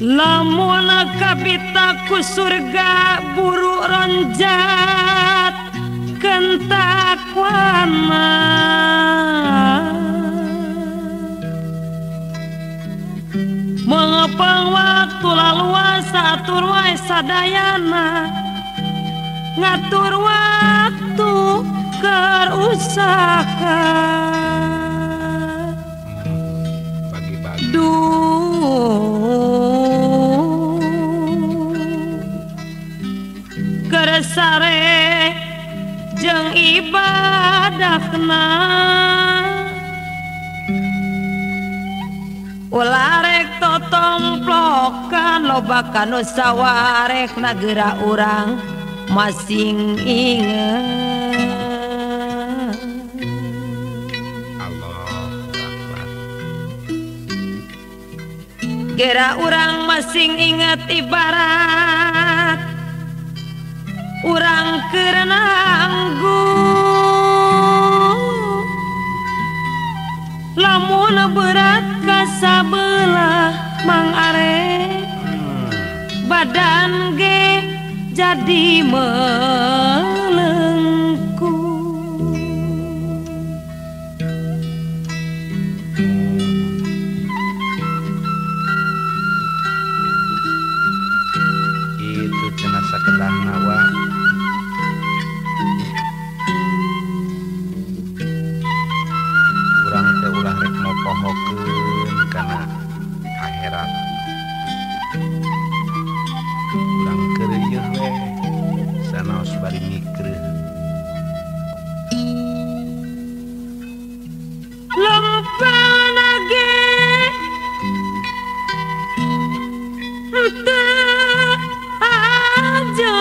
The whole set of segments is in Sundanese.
Lamun kabita ku surga buru ronjat kentakwana mengepang waktu laluasa atur wae sadayana ngatur waktu keur usaha pagi-pagi. Duh keresare jeung ibadahna ulah rek totomplokan loba kanu sawarek nagera urang masing inget. Allah Akbar. Gera urang masing inget ibarat urang keur nanggung lamun berat kasabelah Mang Are badan ge jadi melengku. Itu cenah sakedahna wa. Urang teh ulah rek mopohokeun kana akhirat. Urang keureuh we sanaos bari mikreuh. Lempana ge teu aja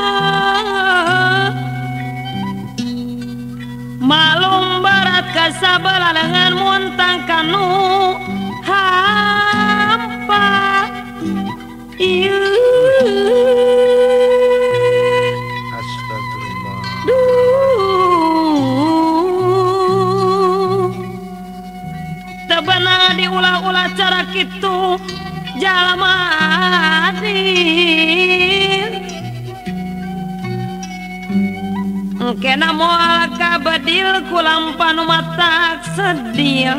malum barat kasabelah lengan muntang kanu hampa ieu. Astagfirullah. Duh teu bener diulah-ulah cara kitu jalma adil. Engkena moal kabedil ku lampa nu matak sedih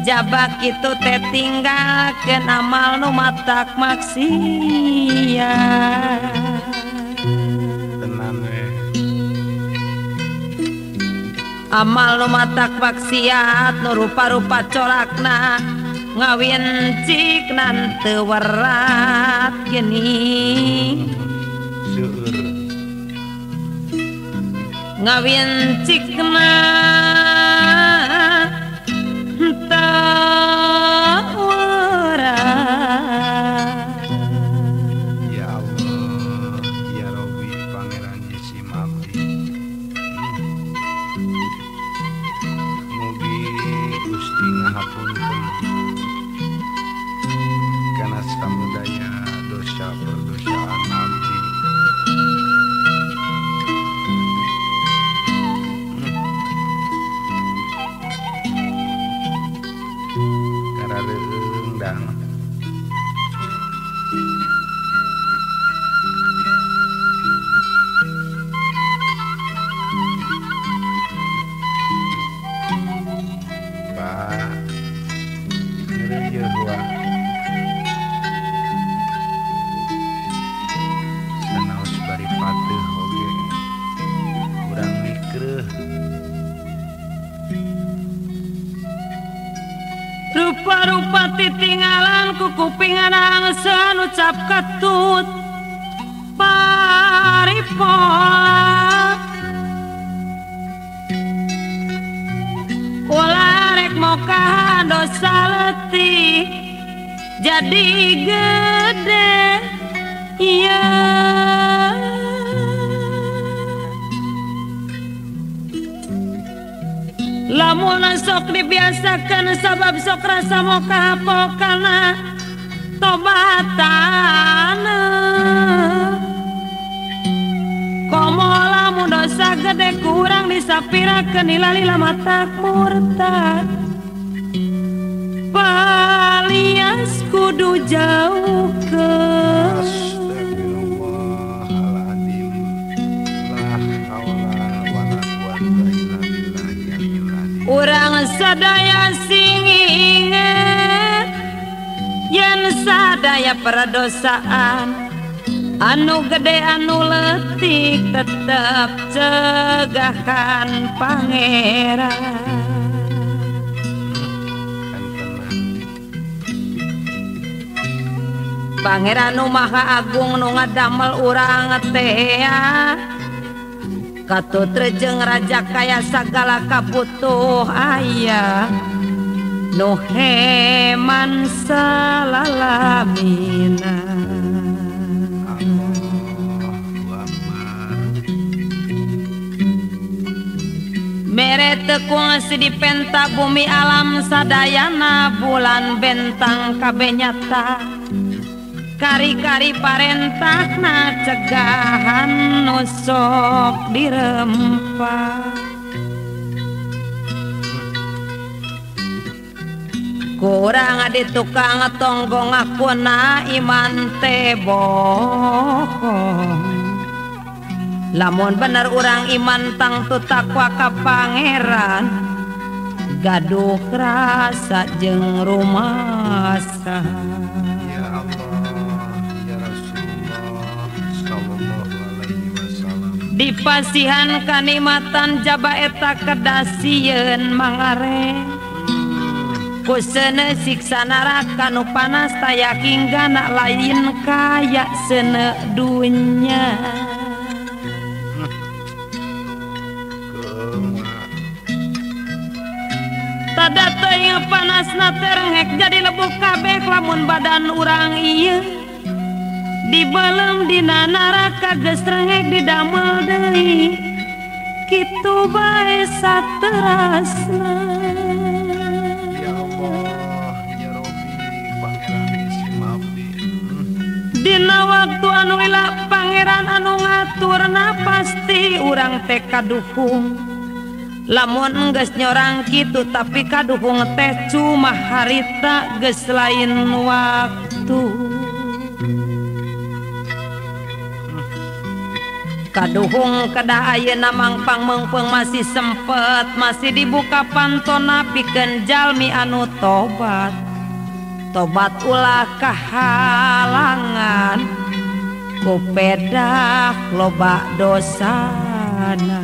jabak kitu teh tinggalkeun amal nu matak maksiat. Tenan we. Amal nu matak maksiat nu rupa-rupa corakna ngawincik nan teu werat geuning. Seueur ngawincikna teu werat. Ya Allah, ya Rabbi Pangeran Jisim abdi. Mugi Gusti ngahapunten kana samudaya dosa perdosaan abdi. Karareueung dang. Pak, ngeureuyeuh wa. Sanaos bari pateuh oge urang mikreuh. Rupa-rupa titinggalan ku kupingan angseun ucap ketut paripola. Ulah rek mokahan dosa letih jadi gede iya. Lamun sok dibiasakan sabab sok rasa moka hapokana tobatana. Komo lamun dosa gede kurang disapirakeun lila matak murtad. Palias kudu jauhkeun. Sadaya sing inget yen sadaya perdosaan anu gede anu letik tetep cegahan Pangeran. Pangeran nu Maha Agung nu ngadamel urang teh katut jeung raja kaya sagala kabutuh aya nu heman salalamina. Mere tekung si dipenta bumi alam sadayana bulan bentang kabeh nyata kari-kari parentahna cegahan nu sok dirempah. Kurang di tukang tonggo ngakuna iman teh bohong. Lamun bener urang iman tangtu takwa ka Pangeran gaduh rasa jeung rumasa. Ya Allah, ya Rasulullah sallallahu alaihi wasallam. Dipasihan kanikmatan jaba eta kedasieun mangare. Ku seuneu siksa neraka nu panas taya hinggana lain kaya seuneu dunya. Tada teuing panasna terengek jadi lebuk kabeh lamun badan urang ieu dibelem dina neraka geus rengek didamel deui kitu bae saterasna. Ya Allah, ya Rabbi, Pangeran isi abdi. Dina waktu anu ila Pangeran anu ngaturna pasti urang teh kaduhung. Lamun geus nyorang kitu tapi kaduhung teh cuma harita geus lain waktu. Kaduhung kedah ayeuna mangpang meungpeung masih sempet masih dibuka pantona pikeun jalmi anu tobat. Tobat ulah kahalangan ku pedah loba dosana.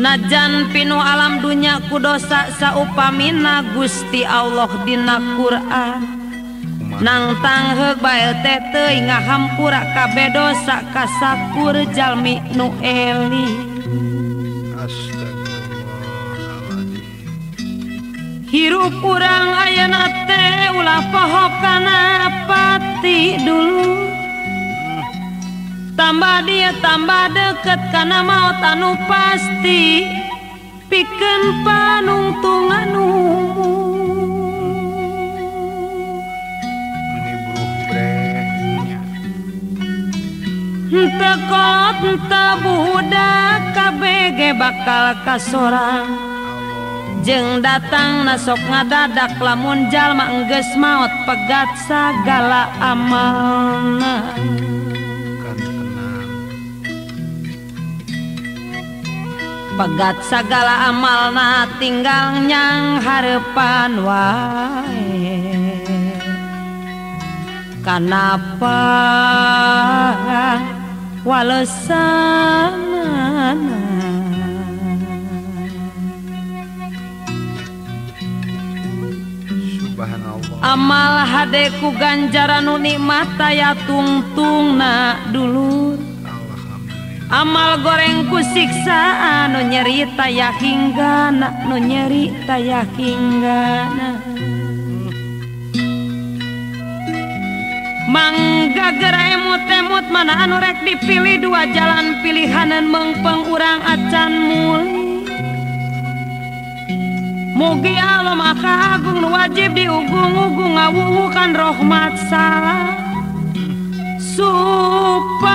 Najan pinu alam dunya ku dosa saupamina Gusti Allah dina Quran nang tangheug bae teh teuing ngahampura kabeh dosa kasakur jalmi nu eling. Hirup urang ayeuna teh ulah poho kana pati dulu. Tambah dia tambah deket kana maot anu pasti pikeun panungtungan henteu kolot henteu budak kabeh bakal kasorang jeung datang nasok ngadadak lamun jalma enggeus maot pegat sagala amalna. Pegat sagala amalna tinggal nyang hareupan wae. Kanapa walesanana. Subhanallah. Amal hade ku ganjaran nu nikmat aya tungtungna dulur. Amal goreng ku siksa anu nyeri taya hinggana nu nyeri taya hinggana. Mangga geura emut-emut mana anu rek dipilih dua jalan pilihanan meungpeung urang acan muli. Mugi Allah Maha Agung nu wajib diugung-ugung ngawuwukan rahmat salah supaya